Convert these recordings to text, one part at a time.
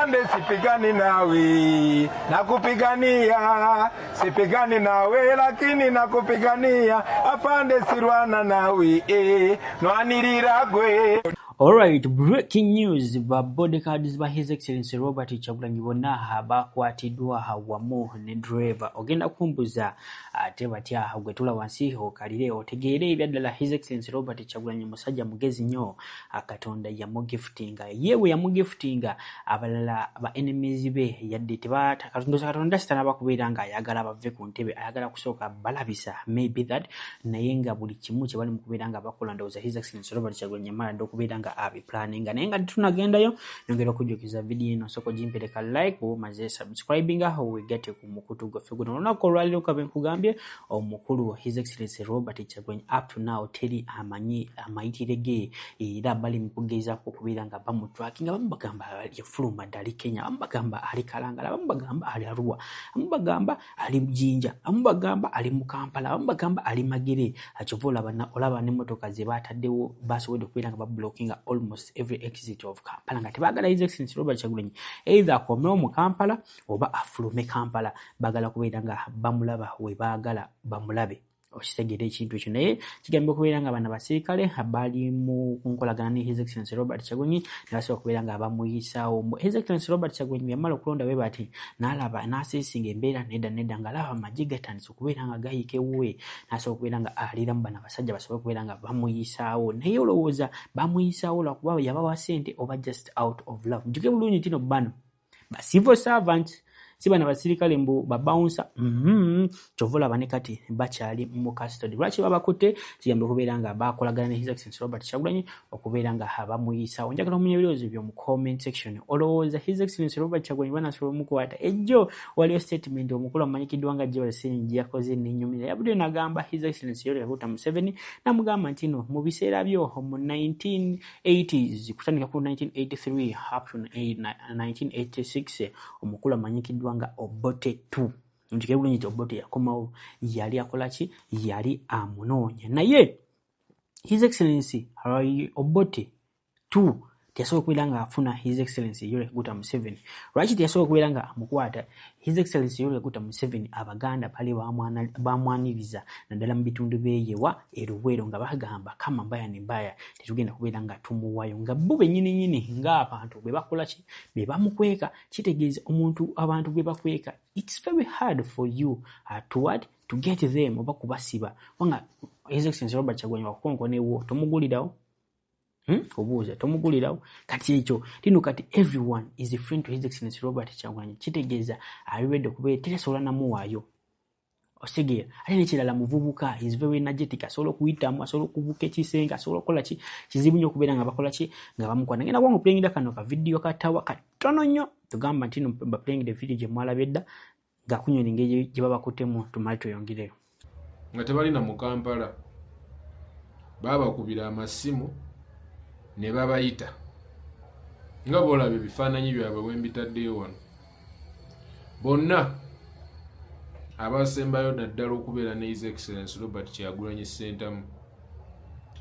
Afande sipigani nawe, nakupigania, sipigani nawe lakini nakupigania. Afande sirwana nawe, eh, nwanirira gwe. Alright, breaking news ba bodyguards ba His Excellency Robert Kyagulanyi bonna bakwatiddwa wamu ne driver. Ogenda kumbuza ate batya gwe tula wansi okalire otegeere ebyaddala His Excellency Robert Kyagulanyi musajja mugezi nnyo. Katonda yamugiftinga ye bwe yamugiftinga abalala ba enemies be yadde tebakatonda sitanaba kubeera nga ayagala bave ku ntebe ayagala kusooka balabisa maybe that naye nga buli kimu kye bali mu kubeera nga bakola ndowooza His Excellency Robert Kyagulanyi yamala dda okubeera nga abiplaninga naye nga tetunagendayo nyongera okujjukiza vidiyo eno sooka ogimpereka like bw'oba omaze subscribinga wegatte ku mukutu gwaffe guno olunaku olwaliro kabe nkugambye Omukulu His Excellency Robert Kyagulanyi up to now teri amanyi amayitire ge era bali mu kugezaako okubeera nga bamutrackinga abamu bagamba yafuluma dda ali Kenya abamu bagamba ali Kalangala abamu bagamba ali Arua abamu bagamba ali Jinja abamu bagamba ali mu Kampala abamu bagamba ali Magere kyova olaba olaba n'emmotoka ze baataddewo basobodde okubeera nga bablockinga almost every exit of Kampala nga tebaagala His Excellency Robert Kyagulanyi either akomewo mu Kampala oba afulume Kampala bagala kubeera nga bamulaba we baagala bamulabe okitegeera ekintu ekyo naye kigambibwa okubeera nga bano abasirikale bali mu nkolagana ne His Excellency Robert Kyagulanyi ne basobola okubeera nga bamuyisaawo. His Excellency Robert Kyagulanyi yamala okulonda bwe bati n'alaba n'aseesinga embeera nedda nedda ng'alaba amagye gatandise okubeera nga gayiika ewuwe n'asobola okubeera nga aliiramu bano abasajja basobole okubeera nga bamuyisaawo naye olowooza bamuyisaawo lwakuba yabawa ssente oba just out of love. Mujjuke bulungi nti no bano ba civil servants si bano abasirikale mbu babawunsa kyova olaba ne kati bakyali mu custody lwaki babakutte kigamba okubeera nga bakolagana ne His Excellency Robert Kyagulanyi okubeera nga bamuyisawo njagala omunya ebirowoozo byo mu comment section olowooza His Excellency Robert Kyagulanyi banasobola omukwata ejjo waliyo statement omukulu amanyikiddwa nga Joel Ssenyonyi gye yakoze nenyumira yabudde nagamba His Excellency Yoweri Kaguta Museveni namugamba nti no mu biseera byo mu 1980s kutandika ku 1983 up to 1986 omukulu amanyikiddwa nga Obote 2 njukire bulungi nti Obote yakomawo yali akola ki yali amunoonya naye His Excellency Obote 2 teyasobola okubeera nga afuna His Excellency Yoweri Kaguta Museveni lwaki teyasobola okubeera nga amukwata His Excellency Yoweri Kaguta Museveni Abaganda bali bamwaniriza naddala mu bitundu byeyewa e Luweero nga bagamba kama mbaya ne mbaya tetugenda kubeera nga tumuwayo nga bo bennyini nnyini ng'abantu bwe bakola ki be bamukweka kitegeeza omuntu abantu gwe bakweka it's very hard for you to what to get them oba kubasiba kubanga His Excellency Robert Kyagulanyi wakukonkonewo tomugulirawo Obuuza tomugulirawo kati ekyo tino kati everyone is a friend to His Excellency Robert Kyagulanyi kitegeeza ali ready kubeera terasobola namuwaayo okitegeera ate nekirala muvubuka is very energetic asobola okuyitamu asobola okubuka ekisenge asobola okukola ki kizibu nnyo okubeera nga bakola ki nga bamukwana ngenda kubanga oplayingira kano ka video katawa katono nnyo tugamba nti no baplayingira video gye mwalabye dda ng'akunyola engeri gye babakuttemu tumale tweyongereyo nga tebalina mu Kampala baabakubira amasimu ne babayita nga bw'olaba ebifaananyi byabwe bwe mbitaddeyo wano bonna abasembayo naddala okubeera ne His Excellency Robert Kyagulanyi Ssentamu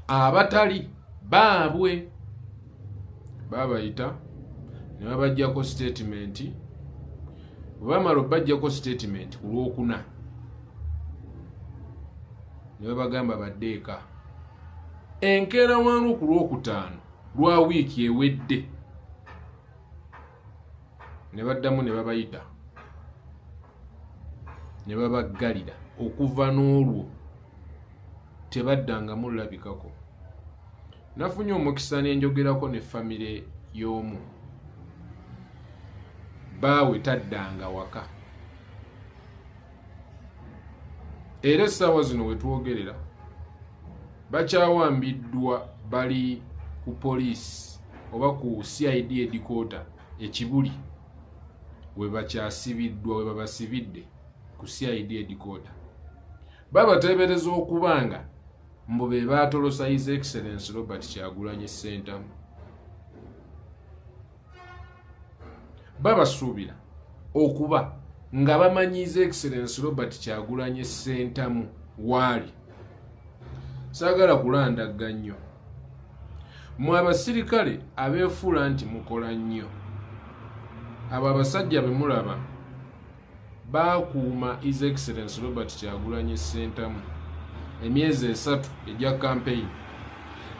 abatali baabwe babayita ne babajjako statement bwe bamala obajjako statement ku lwokuna ne babagamba badde eka enkeera wanu ku lwokutaano lwa wiiki ewedde ne baddamu ne babayita ne babaggalira okuva n'olwo tebaddangamu lulabikako nafunye omukisa ne njogerako ne famire y'omu baawe taddanga waka era essaawa zino wetwogerera bakyawambiddwa bali ku poliisi oba ku CID headquarter ekibuli we bakyasibiddwa we babasibidde ku CID headquarter babateebereza okuba nga mbu be baatolosa His Excellency Robert Kyagulanyi Ssentamu babasuubira okuba nga bamanyi His Excellency Robert Kyagulanyi Ssentamu waali saagala kulandagga nnyo mwe abasirikale abeefuula nti mukola nnyo Abo abasajja be mulaba baakuuma His Excellency Robert Kyagulanyi Ssentamu emyezi 3 egya kampeyini,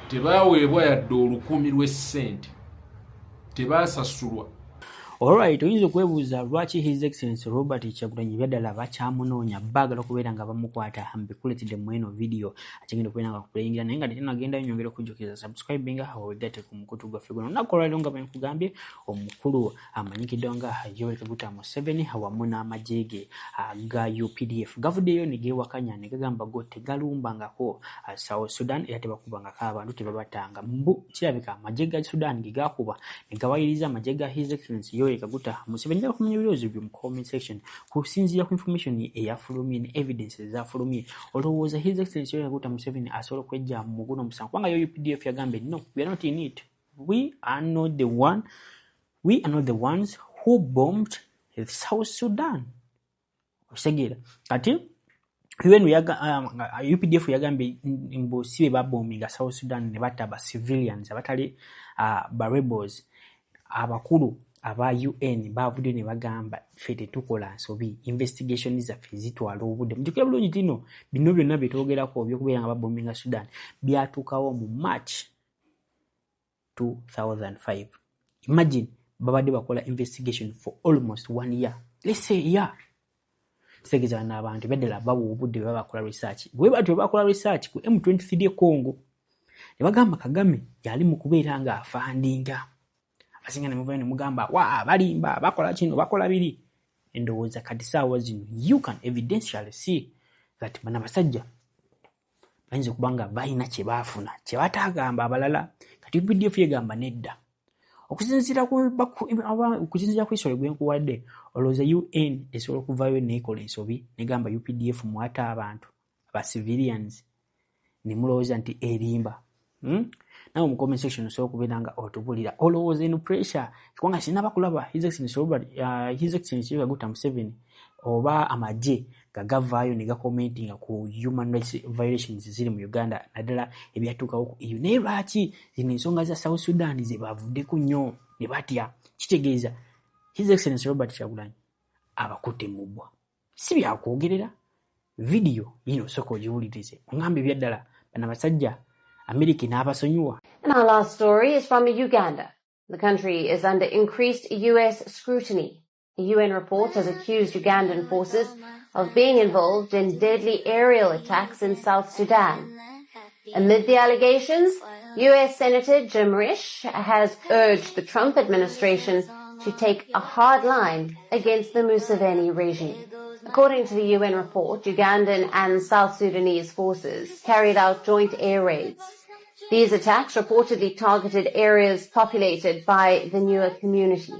tebaaweebwa yadde olukumi lw'essente, tebaasasulwa. Alright, oyinza okwebuuza lwaki His Excellency Robert Kyagulanyi byaddala bakyamunoonya, baagala okubeera nga bamukwata. Mbikuletedde mu eno video akigenda okubeera nga kuplayingira, naye nga tetunagendayo nyongera okujjukiza subscribinga wegatte ku mukutu gwaffe guno. Olunaku olwaleero nga bwenkugambye, omukulu amanyikiddwa nga Yoweri Kaguta Museveni wamu n'amagye ge aga UPDF gavuddeyo ne geewakanya ne gagamba go tegalumbangako South Sudan era tebakubangako abantu, tebabatanga. Mbu kirabika amagye ga Sudan ge gakuba ne gawayiriza amagye ga His Excellency Yoweri Kaguta Museveni. Njagala kumanya ebirowoozo byo mu comment section kusinziira ku information eyafulumye ne evidence ezafulumye. Olowooza His Excellency Yoweri Kaguta Museveni asobola okwejja mu guno omusango? Kubanga yo UPDF yagambye, "No, we are not in it. We are not the one, we are not the ones who bombed South Sudan." Okitegeera? Kati UN UPDF yagambye mbu si be babombinga South Sudan ne batta ba civilians abatali ba rebels. Abakulu aba UN bavuddeyo ne bagamba ffe tetukola nsobi, investigation zaffe zitwala obudde. Mujjukire bulungi tino bino byonna bye twogerako ebyokubeera nga babombinga Sudan byatuukawo mu March 2005. Imagine, babadde bakola investigation for almost one year, let's say a year. Kitegeeza bano abantu baddala bawa obudde bwe baba bakola research. Bwe batyo bakola research ku M23 e Congo ne bagamba Kagame yali mu kubeera nga afundinga. Abasinga ne muvayo ne mugamba wa balimba, bakola kino, bakola biri. Endowooza kati saawa zino you can evidentially see that bano abasajja bayinza okuba nga balina kye baafuna kye bataagamba abalala. Kati UPDF yegamba nedda. Okusinziira ku history gwe nkuwadde, olowooza UN esobola okuvayo neekola ensobi negamba UPDF mwata abantu aba civilians ne mulowooza nti erimba? Nawe mu comment section osobola okubeera nga otubulira olowooza eno pressure, kubanga sinaba kulaba His Excellency Robert, His Excellency Yoweri Kaguta Museveni oba amagye nga gavaayo ne gacommentinga ku human rights violations ziri mu Uganda, naddala ebyatuukawo ku EU. Naye lwaki zino ensonga za South Sudan ze bavuddeko nnyo ne batya? Kitegeeza His Excellency Robert Kyagulanyi abakutte mu bbwa, si byakwogerera. Vidiyo yino osooka ogiwulirize oŋŋamba ebyaddala bano abasajja Amerika n'abasonyiwa. And our last story is from Uganda. The country is under increased U.S. scrutiny. A UN report has accused Ugandan forces of being involved in deadly aerial attacks in South Sudan. Amid the allegations, U.S. Senator Jim Risch has urged the Trump administration to take a hard line against the Museveni regime. According to the UN report, Ugandan and South Sudanese forces carried out joint air raids. These attacks reportedly targeted areas populated by the Nuer community.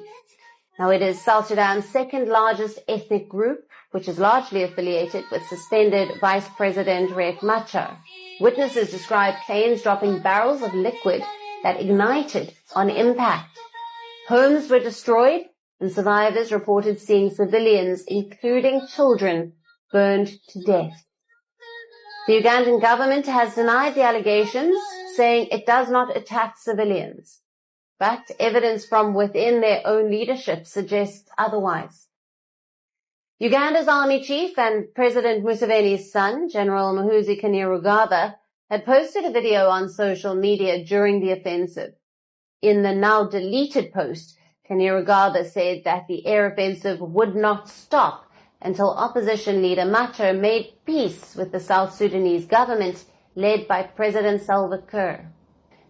Now, it is South Sudan's second largest ethnic group, which is largely affiliated with suspended Vice President Riek Machar. Witnesses described planes dropping barrels of liquid that ignited on impact. Homes were destroyed and survivors reported seeing civilians, including children, burned to death. The Ugandan government has denied the allegations, saying it does not attack civilians. But evidence from within their own leadership suggests otherwise. Uganda's army chief and President Museveni's son, General Muhoozi Kainerugaba, had posted a video on social media during the offensive. In the now deleted post, Kainerugaba said that the air offensive would not stop until opposition leader Machar made peace with the South Sudanese government led by President Salva Kiir.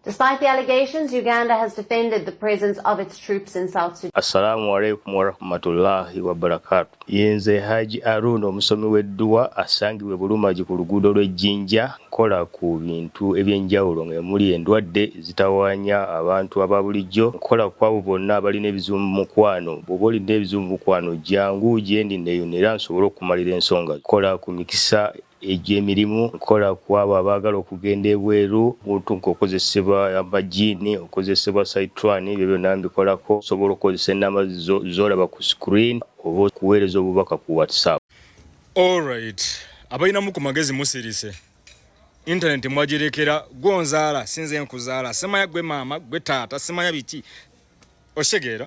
Despite the allegations, Uganda has defended the presence of its troops in South Sudan. Assalamu alaikum warahmatullahi wabarakatu. Yenze Haji Aruna, omusomi w'edduwa asangibwa e Bulumagi ku luguudo lw'Ejjinja. Nkola ku bintu ebyenjawulo nga muli endwadde ezitawaanya abantu aba bulijjo. Nkola ku abo bonna abalina ebizibu mu mukwano. Bw'oba olina ebizibu mu mukwano, jangu gyendi neeyune era nsobole okumalira ensonga. Nkola ku mikisa egy'emirimu, nkola ku abo abaagala okugenda ebweru, muntu ng'okozesebwa amajiini, okozesebwa saitwani, ebyo byonna mbikolako. Osobola okukozesa ennamba z'olaba ku screen oba okuweereza obubaka ku WhatsApp. Alright, abalinamu ku magezi musirise. Internet mwagirekera gwonzaala, sinze nkuzaala, simanya gwe maama gwe taata, simanya biki, okitegeera?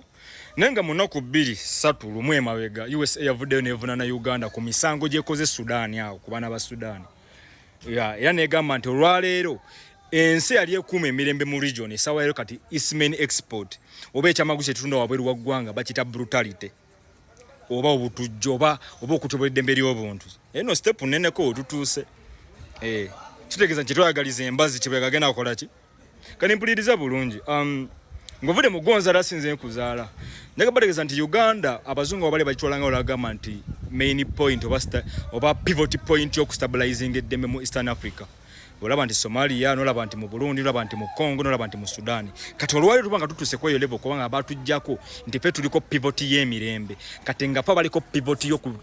Naye nga mu nnaku 2 3 1 emabega, USA yavuddeyo nevunaana Uganda ku misango gyekoze Sudaani awo ku baana ba Sudaani. Ya, era negamba nti olwaleero ensi yali ekuuma emirembe mu region, essaawa leero kati its main export oba ekyamaguzi kyetutunda wabweru wa ggwanga bakiyita brutality oba obutujju oba okutoba eddembe ly'obuntu. Eno step nneneko wetutuuse. Kitegeeza nti kyetwayagaliza embazi kyebwegagenda kukola ki? Kati mpuliriza bulungi, ng'ovudde mu gonzaala sinze nkuzaala, naye bategeeza nti Uganda abazungu abali bagitwala nga olagamba nti main point oba pivot point y'okustabilizing eddembe mu Eastern Africa. Olaba nti Somalia, nolaba nti mu Burundi, nolaba nti mu Congo, nolaba nti mu Sudan. Kati olwaliro tuba nga tutuuse ku eyo level, kubanga batujjako nti ffe tuliko pivot y'emirembe, kati nga fe baliko pivot y'oku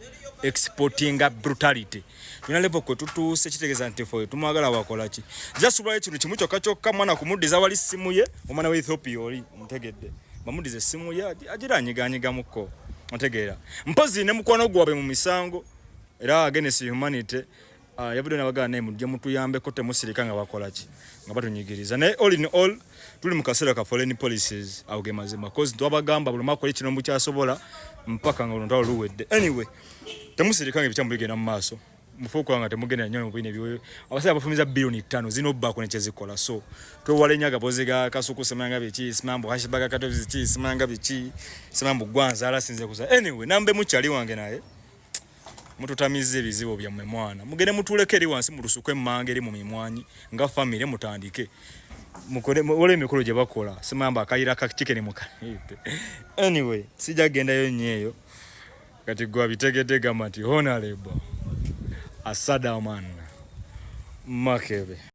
exportinga brutality, tulina level kwe tutuuse. Kitegeeza nti fe tumwagala wakola ki? Jasubulayo ekintu kimu kyokka kyokka, mwana kumuddiza wali ssimu ye. Omwana wa Ethiopia oli omutegedde, bamuddiza essimu ye agira anyiganyigamukko, otegeera? Mpozi ne mukwano gwabwe mu misango era against humanity, yavudde nabagala naye mujje mutuyambeko, temusirika nga bakola ki, nga batunyigiriza. Naye all in all, tuli mu kaseera ka foreign policies. Awo ge mazima, cause twabagamba buli lunaku kino mukyasobola mpaka nga olutalo luwedde. Anyway, temusirika nga ebikyamu bigenda mu maaso, mufuuka nga temugenda nnyo mu bino ebiwe. Abasajja bafumiza 5 biliyoni zina obbaako nekyezikola, so twewale nnyo agabozi ga Kasuku, simanga biki, simambu hashibaga katozi ki, simanga biki, simambu gwanzaala sinze kuza. Anyway, nambe mukyali wange, naye mututamiza ebizibu byammwe. Mwana mugende mutuleko eri wansi mu lusuku emmanga eri mu mimwanyi nga famire, mutandike mukole waliwo emikolo gye bakola, simamba akayira ka chicken mukaite. Anyway, sijja kugendayo nnyo eyo. Kati gwe abitegedde, gamba nti Honorable Asadaman Makebe.